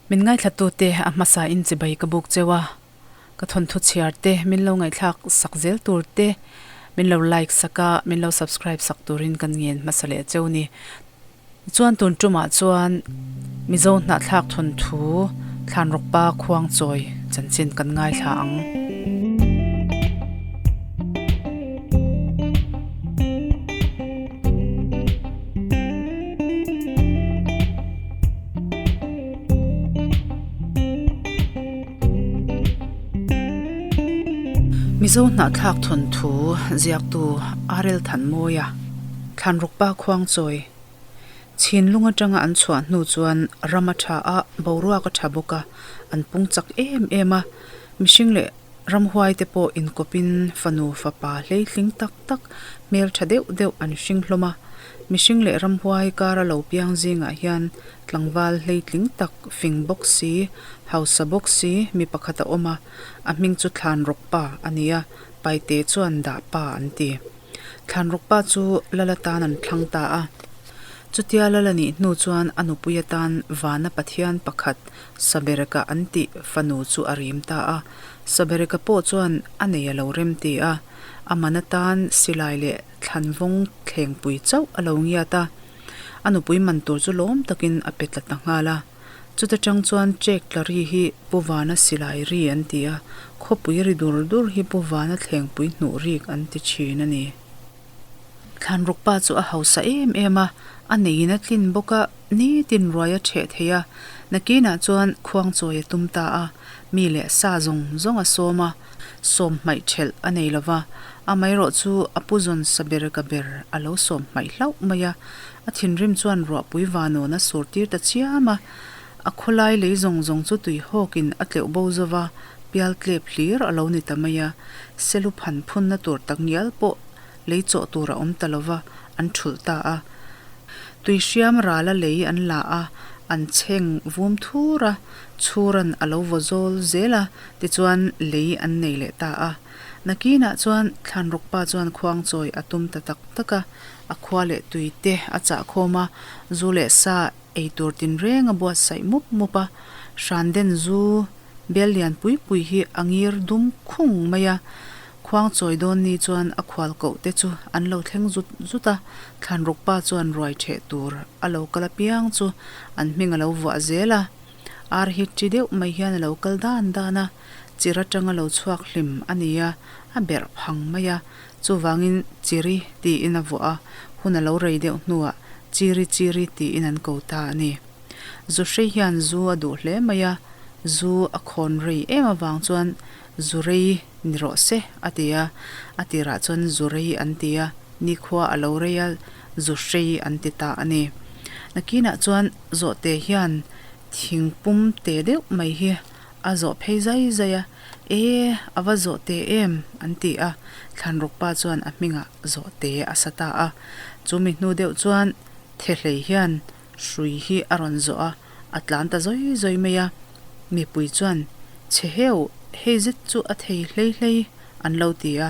Min ngaithlatute a hmasa in chibai ka buk cheu a, ka thawnthu chhiar te min lo ngaihthlak sak zel tur te, min lo like sak a, min lo subscribe sak turin kan ngen hmasa leh cheu ni. Chuan tun tumah chuan Mizo hnahthlak thawnthu Thlanrawkpa Khuangchawi chanchin kan ngaithla ang. Mizo hnahthlak thawnthu ziaktu Arel Thanmawia Thlanrawkpa Khuangchawi Chhinlung atanga an chhuah hnu chuan ram a tha a, boruak a tha bawk a, an pung chak em em a. Mihring leh ramhuai te pawh inkawpin fanu fapa hleitling tak tak hmel tha deuh deuh an hring hlawm a. Mihring leh ramhuai kara lo piang zingah hian tlangval hleitling tak fing bawk si, hausa bawk si mi pakhat a awm a, a hming chu Thlanrawkpa a ni a, Paite chuan Dahpa an ti. Thlanrawkpa chu Lal atan an thlang ta a. Chutia Lal a nih hnu chuan a nupui atan Vana Pathian pakhat Sabereka an tih fanu chu a rim ta a. Sabereka pawh chuan a nei a lo rem ti a. A man atan silai leh thlanvawng thlengpui chauh a lo ngiat a. A nupui man tur chu lawm takin a pe tla ta nghal a. Chuta tang chuan Chek tla ri hi Pu Vana silai ri an ti a, khawpui ri dur dur hi Pu Vana thlengpui hnuh rik an ti thin a ni. Thlanrukpa chu a hausa em em a, a neiin a tlin bawk a, nitin ruai a ṭheh thei a, nakinah chuan khuangchawi a tum ta a, mi leh sa zawng zawng a sawm a, sawm hmaih ṭhelh a nei lo va, amaherawh chu a pu zawn sa ber ka ber a lo sawm hmaih hlauh mai a, A thinrim chuan ruahpui vanawn a sur tir ta chiam a, a khawlai lei zawng zawng chu tui hawkin a tleuh bo zo va, pial tlep hlir a lo ni ta mai a, selu phan phunna tur tak ngial pawh lei chawh tur a awm ta lo va, an thulh ta a. Tui hriam rala lei an la a, an chheng vum thur a, chhuran a lo vaw zawl zel a, tichuan lei an nei leh ta a. Nakinah chuan Thlanrawkpa chuan khuangchawi a tum ta tak tak a. A khua leh tui te a chah khawm a, zu leh sa ei tur tinreng a buatsaih mup mup a. Hranden zu bel lian pui pui hi a ngir dum khung mai a. Khuang chawi dawn ni chuan a khual koh te chu an lo thleng zut zut a, Thlanrukpa chuan ruai ṭheh tur a lo kal apiang chu an hming a lo vuah zel a. Ar hi ṭi deuh mai hian a lo kal dan dan a, chir aṭanga lo chhuak hlim a ni a, a berh phang mai a. Chuvangin Chiri tiin a vuah a, hun a lo rei deuh hnuah Chiri Chiri tiin an ko ta a ni. Zuhrei hian zu a duh hle mai a, zu a khawn rei em avang chuan Zurei ni rawh se a ti a, a tirah chuan Zurei an ti a, nikhua a lo rei a, Zuhrei an ti ta a ni. Nakinah chuan Zawhte hian thingpum te deuh mai hi A zawh phei zai zai a, E, a va zawh te em? an ti a, Thlanrawkpa chuan a hmingah zawh te a sa ta a. Chu mi hnu deuh chuan Thehlei hian hrui hi a rawn zawh a, a tlan ta zawi zawi mai a. Mipui chuan, Chhe heu, hei zet chu a thei hlei hlei, an lo ti a.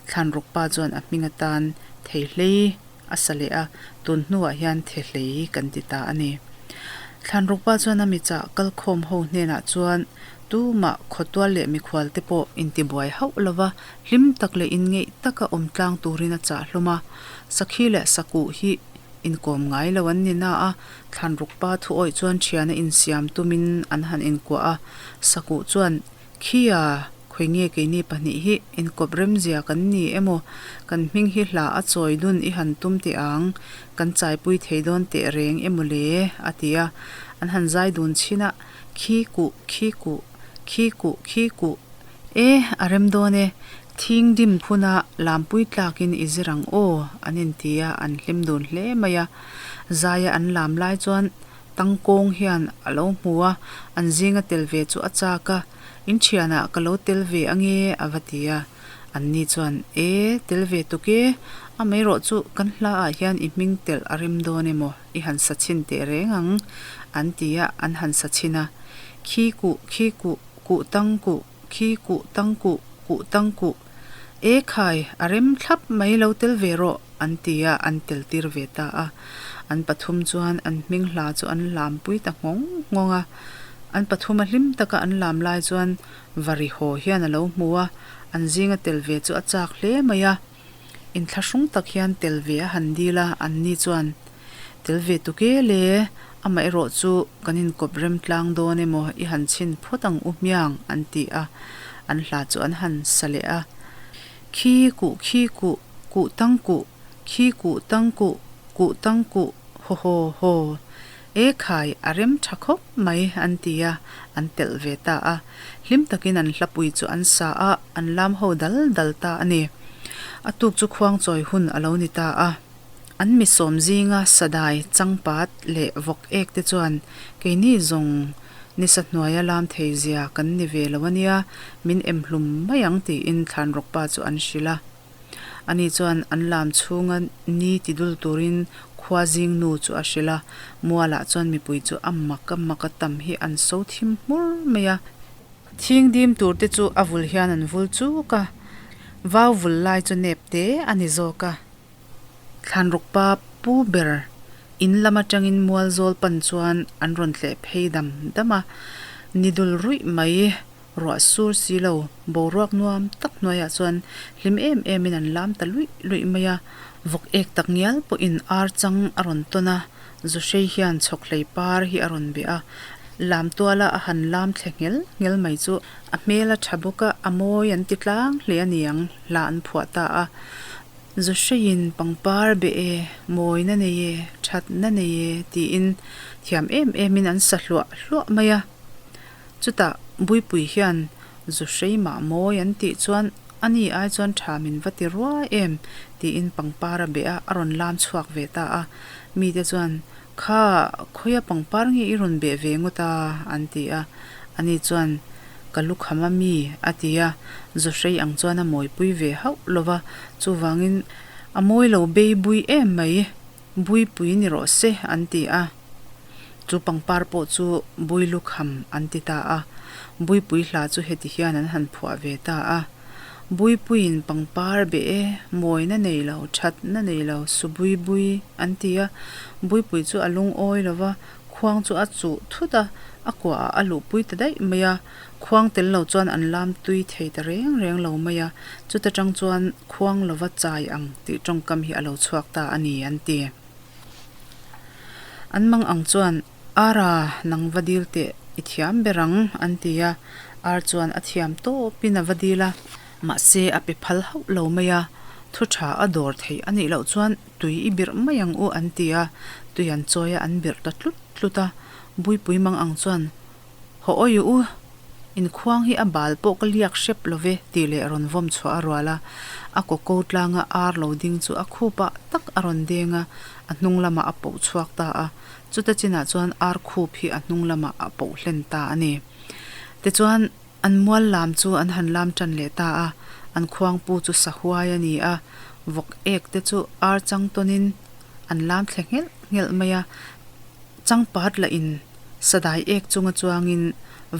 Thlanrawkpa chuan a hming atan thei hlei a sa leh a, tun hnuah hian Thehlei kan ti ta a ni. Thlanrukpa chuan a michah kalkhawm ho hnenah chuan tumah khawtual leh mikhual te pawh intibuai hauh lova hlim tak leh inngeih taka awm tlang turin a chah hlawm a. Sakhi leh sakuh hi inkawm ngai lo an ni na a, Thlanrukpa thu awih chuan thiana insiam tumin an han inkuah a, sakuh chuan Khia! Khawi nge keini pahnih hi inkawp remzia kan ni emaw? Kan hming hi hla a chawi dun i han tum teh ang, kan chaipui thei dawn teh reng emaw le? a ti a. An han zai dun chhin a, Khi kuh, khi kuh, khi kuh, khi kuh. E, a rem dawn e, thing dim phuna lampui tlakin i zir ang aw, an inti a, an hlim dun hle mai a. Zaia an lam lai chuan tangkawng hian a lo hmu a, an zinga tel ve chu a chak a. In thianah ka lo tel ve ange a va ti a. Anni chuan, E, tel ve tuk e, amaherawh chu kan hla ah hian i hming telh a rem dawn emaw i han sa chhin teh reng ang an ti a, an han sa chhin a. Khi kuh, khi kuh, kuh tang kuh, khi kuh tang kuh, kuh tang kuh. E khai, a rem thlap mai lo tel ve rawh an ti a, an tel tir ve ta a. An pathum chuan an hming hla chu an hlampui ta nghawng nghawng a. An pathuma hlim taka an lam lai chuan Vari haw hian a lo hmu a, an zinga tel ve chu a chak hle mai a. Inthlahrung tak hian tel ve a han dil a, anni chuan, Tel ve tuk e le, amaherawh chu kan inkawp rem tlang dawn emaw i han chhin phawt ang u hmiang, an ti a. An hla chu an han sa leh a. Khi kuh khi kuh, kuh tang kuh, khi kuh tang kuh, kuh tang kuh, haw haw haw. E khai, a rem tha khawp mai, an ti a, an telh ve ta a. Hlim takin an hlapui chu an sa a, an lam ho dal dal ta a ni. A tuk chu khuangchawi hun a lo ni ta a. An mi sawm zinga sadai, changpat leh vawk ek te chuan keini zawng nisa hnuaia lam thei zia kan ni ve lo a nia, min em hlum mai ang tiin Thlanrawkpa chu an hrilh a. Ani chuan an lam chhunga ni ti dul turin khua zing nu chu a hrilh a, mualah chuan mipui chu a mak a mak a tam hi an so thim hmur mai a. Thing dim tur te chu a vul hian an vul chuk a, vau vul lai chu nep te a ni zawk a. Thlanrukpa pu ber in lam atangin mual zawl pan chuan an rawn tleh phei dam dam a, ni dul ruih mai. Ruah sur si lo, boruak nuam tak hnuaiah chuan hlim em emin an lam ta luih luih mai a. Vawk ek tak ngial pawhin ar chang a rawn tawn a, Zuhrei hian chhawkhlei par hi a rawn beh a. Lam tuala a han lam thle nghel nghel mai chu a hmel a tha bawk a, a mawi an ti tlang hle a ni ang, hla an phuah ta a. Zuhreiin pangpar beh e, mawina nei e, thatna nei e tiin thiam em emin an sa hluah hluah mai a. Chutah Buipui hian Zuhrei mah mawi an tih chuan a ni ai chuan tha min va ti ruai em tiin pangpar a beh a, a rawn lam chhuak ve ta a. Mite chuan, Kha, khawia pangpar nge i rawn beh ve ngawt a? an ti a. Ani chuan, Ka lukham a mi, a ti a. Zuhrei ang chuan a mawipui ve hauh lo va, chuvangin a mawi lo bei bui em mai. Buipui ni rawh se, an ti a. Chu pangpar pawh chu Builukham an ti ta a. Buipui hla chu heti hian an han phuah ve ta a. Buipuiin pangpar beh e, mawina nei lo, thatna nei lo, su bui bui, an ti a. Buipui chu a lungawi lo va, khuang chu a chuh thut a, a kuahah a luhpui ta daih mai a. Khuang tel lo chuan an lam tui thei ta reng reng lo mai a, chuta tang chuan khuang lova chai ang tih tawngkam hi a lo chhuak ta a ni an ti. An mang ang chuan, Ara, nang va dil teh, i thiam ber ang, an ti a. Ar chuan a thiam tawpin a va dil a, mahse a pe phal hauh lo mai a, thu tha a dawr theih a nih loh chuan tui i birh mai ang u, an ti a. Tui an chawi a, an birh ta tlut tlut a. Buipui mang ang chuan, Haw awi u, inkhuang hi a bal pawh ka liak hrep lo ve tih leh rawn vawm chhuah a rual a. A kawko tlanga ar lo ding chu a khupah tak a rawn deng a, a hnung lamah a poh chhuak ta a. Chuta chinah chuan ar khup hi a hnung lamah a poh hlen ta a ni. Tichuan, an mual lam chu an han lam tan leh ta a, an khuangpu chu sahuai a ni a, vawk ek te chu ar chang tawnin an lam thle nghelh nghelh mai a. Changpat lah in sadai ek chunga chuangin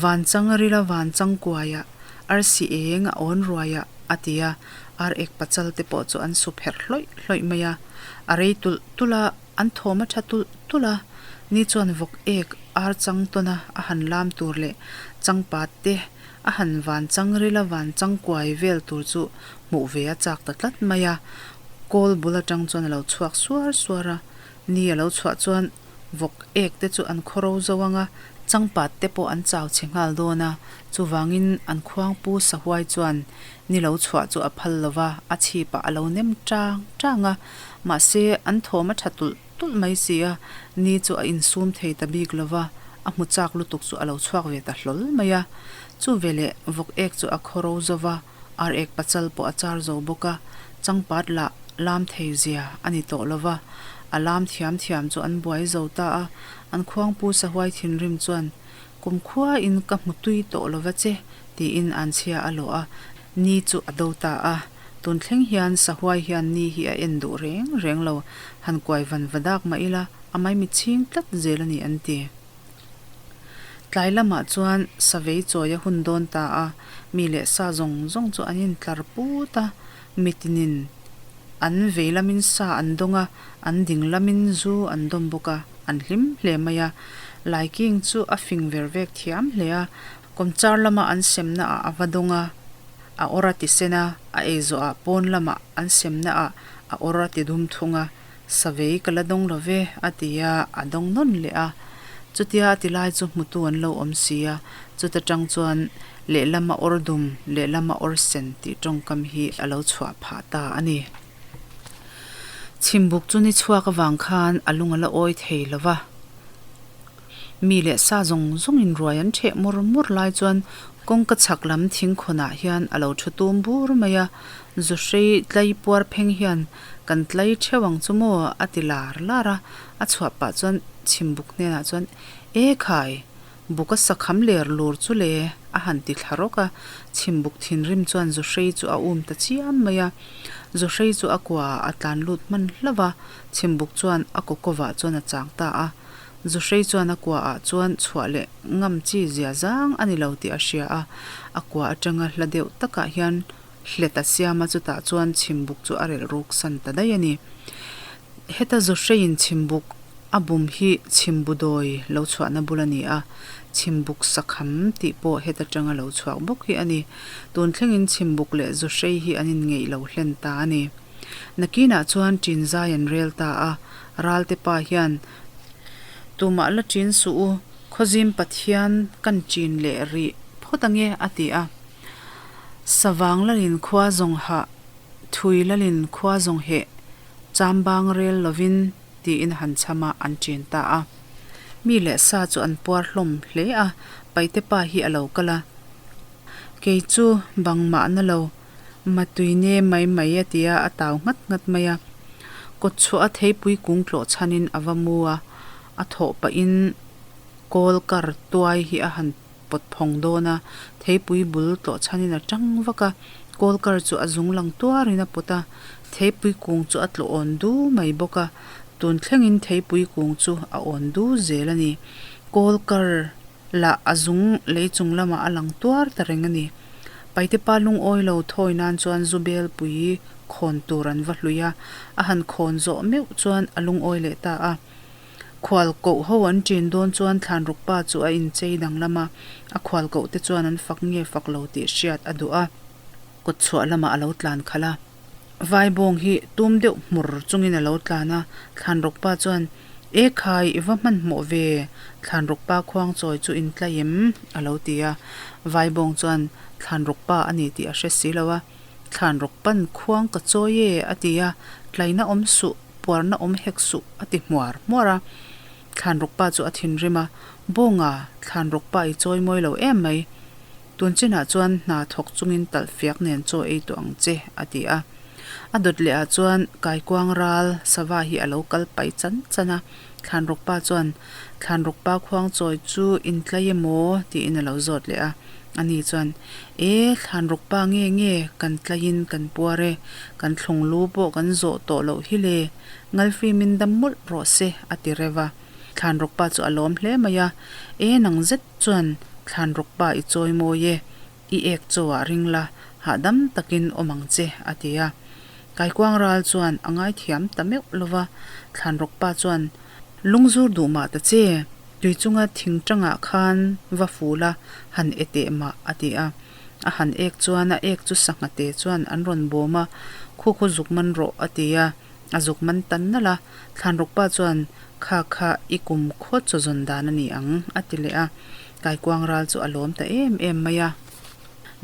van chang rila van chang kuaiah arsi eng a awn ruaiah a ti a, ar ek pachal te pawh chu an su pherh hlawih hlawih mai a. A rei tulh tulh a, an thawm a tha tulh tulh a, ni chuan vawk ek ar chang tawna a han lam tur leh changpat te a han van chang rila van chang kuai vel tur chu hmuh ve a chak ta tlat mai a. Kawl bul atang chuan a lo chhuak suar suar a, Ni a lo chhuah chuan vawk ek te chu an khaw ro zo ang a, changpat te pawh an chau chhe nghal dawn a, chuvangin an khuangpu sahuai chuan ni lo chhuah chu a phal lo va, a chhipah a lo nem tang tang a, mahse an thawm a tha tulh tulh mai si a, ni chu a insum thei ta bik lo va, a hmu chak lutuk chu a lo chhuak ve ta hlawl mai a. Chu veleh vawk ek chu a khaw ro zo va, Ar ek pachal pawh a char zo bawk a, changpat lah lam thei zia a ni tawh lo va, a lam thiam thiam chu an buai zo ta a, an khuangpu sahuai thinrim chuan, Kumkhuain ka hmu tui tawh lo va che, tiin an chhia a lawh a, ni chu a do ta a. Tun thleng hian sahuai hian ni hi a en duh reng reng lo, han kuai van va dak mah ila, a maimi chhing tlat zel a ni an ti. Tlai lamah chuan savei chawi a hun dawn ta a, mi leh sa zawng zawng chu an intlar put a, mitinin an vei lamin sa an dawng a, an ding lamin zu an dawm bawk a, an hlim hle mai a. Laiking chu a fing ver vek thiam hle a, kawmchar lama an semna ah a va dawng a, a awr a ti sen a, a ei zawh ah pawn lama an semna ah a awr a ti dum thung a, Savei ka la dawng lo ve a ti a, a dawng nawn leh a. Chutia a ti lai chu hmutu an lo awm si a, chuta tang chuan lehlama awr dum, lehlama awr sen tih tawngkam hi a lo chhuah phah ta a ni. Chhimbuk chu ni chhuak avang khan a lung a la awi thei lo va. Mi leh sa zawng zawngin ruai an theh mur mur lai chuan kawngka chhak lam thingkhawnah hian a lo thu tum bur mai a, Zuhrei tlai puar pheng hian kan tlai theuh ang chu maw a ti lar lar a, a chhuah pah chuan chhimbuk hnenah chuan E khai! Buk a sakham ler lur chu le a han ti thla rawk a, chhimbuk thinrim chuan Zuhrei chu a um ta chiam mai a, Zuhrei chu a kuaah a tlan lut hman hlauh a, chhimbuk chuan a kaw kawvah chuan a chang ta a. Zuhrei chuan a kuaah chuan chhuah leh ngam chi zia zang a ni lo tih a hria a, a kua atanga hla deuh takah hian hlet a siam a, chutah chuan chhimbuk chu a relh ruk san ta daih a ni. Heta Zuhreiin chhimbuk a bum hi chhimbu dawi lo chhuahna bul a ni a, chhimbuk sakham tih pawh heta tanga lo chhuak bawk hi a ni. Tun thlengin chhimbuk leh Zuhrei hi an inngeih lo hlen ta a ni. Nakinah chuan ṭin zai an rel ta a, Ralte pa hian, Tumah la ṭin suh u, Khawzim Pathian kan ṭin leh rih phawt ange a ti a. Savang lalin khua zawng hah, thui lalin khua zawng heh, chambang rel lovin tiin han chham a, an ṭin ta a. Mi leh sa chu an puar hlawm hle a, Paite pa hi a lo kal a. Kei chu bang mahna lo, Matuine mai mai a ti a, a tau nghat nghat mai a. Kawt chhuah a theipui kung tlawh chhanin a va mu a, a thawh pahin kawl kar tuai hi a han pawt phawng dawn a, theipui bul tlawh chhanin a tang vak a, kawl kar chu a zung lang tuarin a pawt a, theipui kung chu a tlawh awn du mai bawk a, tun thlengin theipui kung chu a awn du zel a ni. Kawl kar lah a zung lei chung lamah a lang tuar ta reng a ni. Paite pa lungawi lo thawi nan chuan zu belpui khawn tur an va hlui a, a han khawn zawh meuh chuan a lungawi leh ta a. Khual koh ho an ṭin dawn chuan Thlanruk pa chu a inchei danglam a, a khual koh te chuan an fak nge fak lo tih hriat a duh a, kawt chhuah lamah a lo tlan khalh a. Vaibawng hi tum deuh hmur chungin a lo tlan a, Thlanruk pa chuan, E khai, i va hmanhmawh ve, Thlanruk pa khuangchawi chu in tlai em? a lo ti a. Vaibawng chuan, Thlanruk pa a ni tih a hre si lo a, Thlanruk pan khuang ka chawi e, a ti a, tlaina awm suh, puarna awm hek suh, a ti hmuar hmuar a. Thlanruk pa chu a thinrim a, Bawnga, Thlanruk pa i chawi mawi lo em mai. Tun chinah chuan hna thawk chungin talh fiak nen chaw ei tawh ang che, a ti a. A dawt leh ah chuan kaikuang ral sava hi a lo kal pai chan chan a. Thlanruk pa chuan, Thlanruk pa khuangchawi chu in tlai emaw? tiin a lo zawt leh a. Ani chuan, E, Thlanruk pa nge nge kan tlaiin kan puar e, kan thlung lu pawh kan zawh tawh loh hi le, ngalfimin dam mawlh rawh se, a ti reuh a. Thlanruk pa chu a lawm hle mai a, E, nang zet chuan Thlanruk pa i chawi mawi e, i ek chaw ah ring la, hahdam takin awm ang che, a ti a. Kaikuang ral chuan a ngaithiam ta meuh lo va, Thlanruk pa chuan, Lungzur duh mah ta che, tui chunga thing tangah khan va ful a, han e teh mah, a ti a. A han ek chuan a ek chu sangha te chuan an rawn bawm a, Khu khu zuk man rawh, a ti a. A zuk man tan nalh a, Thlanruk pa chuan, Kha kha i kum khaw chaw zawn dan a ni ang, a ti leh a. Kaikuang ral chu a lawm ta em em mai a.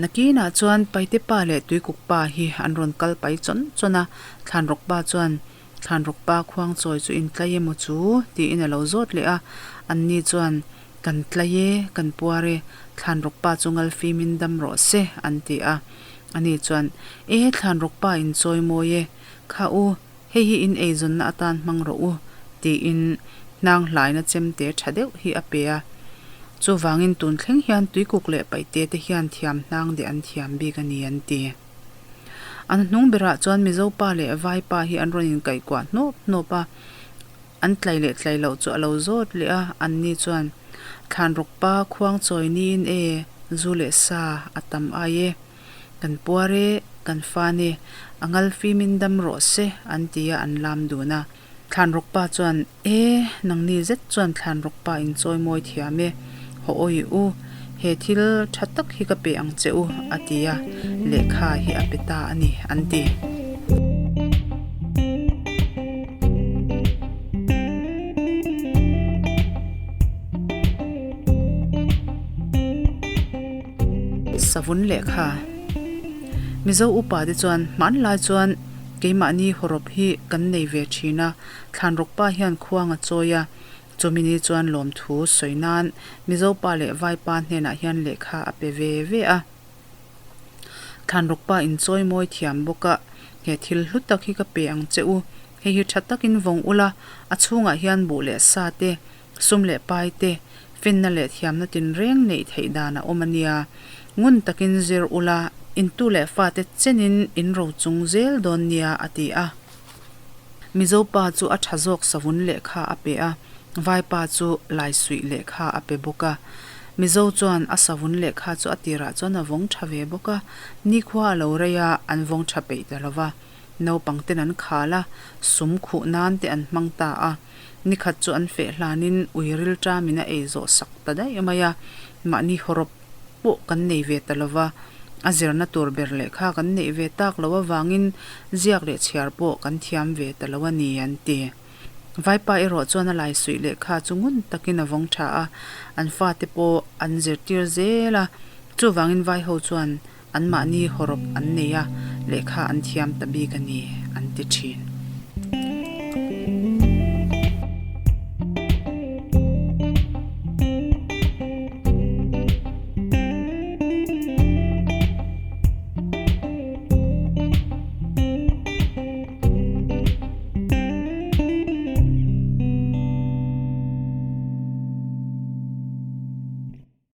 Nakinah chuan Paite pa leh Tuikuk pa hi an rawn kal pai chawn chawn a, Thlanruk pa chuan, Thlanruk pa khuangchawi chu in tlai emaw chu? tiin a lo zawt leh a. Anni chuan, Kan tlai e, kan puar e, Thlanruk pa chu ngalfimin dam rawh se, an ti a. Ani chuan, E, Thlanruk pa in chawi mawi e, Kha u, hei hi in eizawnna atan hmang rawh u, tiin hnang hlaina chemte tha deuh hi a pe a. Chuvangin tun thleng hian tuikuk leh paihte te hian thiam hnang deh an thiam bik a ni an ti. An hnung berah chuan Mizo pa leh Vai pa hi an rawn inkaihkuah hnawp hnawp a, an tlai leh tlai loh chu a lo zawt leh a, anni chuan, Thlanruk pa khuang chawi niin e, zu leh sa a tam ai e. Kan puar e, kan fan e, a ngal fimin dam rawh se, an ti a, an lam dun a. Thlanrawkpa chuan, E, nangni zet chuan thlanrawkpa in chawi mawi thiam e, haw awi u, he thil tha tak hi ka pe ang che u, a ti a, lehkha hi a pe ta a ni, an ti. Savun lehkha. Mizo upa te chuan hmanlai chuan keimahni hawrawp hi kan nei ve thin a, Thlanrawkpa hian khuang a chawi a, chawmini chuan lawmthu sawi nan Mizo pa leh Vaipa hnenah hian lehkha a pe ve ve a. Thlanrawkpa in chawi mawi thiam bawk a, he thil hlu tak hi ka pe ang che u, hei hi tha takin vawng ula, a chhungah hian buh leh sa te, Sum leh pai te, finna leh thiamna tinreng neih theih dan a awm a nia. Ngun takin zir ula, intu leh fate chenin in ro chung zel dawn nia, a ti a. Mizo pa chu a tha zawk savun lehkha a pe a, Vaipa chu laisuih lehkha a pe bawk a. Mizo chuan a savun lehkha chu a tirah chuan a vawng tha ve bawk a, nikhua a lo rei a, an vawng tha peih ta lo va. Naupang ten an khal a, sum khuh nan te an hmang ta a. Nikhat chu an feh hlanin ui rilṭamin a ei zawh sak ta daih mai a, mahni hawrawp pawh kan nei ve ta lova, a zirna tur ber lehkha kan neih ve tak loh avangin ziak leh chhiar pawh kan thiam ve ta lo a ni an ti. Vaipa erawh chuan a laisuih lehkha chu ngun takin a vawng tha a, an fate pawh an zirtir zel a, chuvangin vaiho chuan anmahni hawrawp an nei a, lehkha an thiam ta bik a ni an ti thin.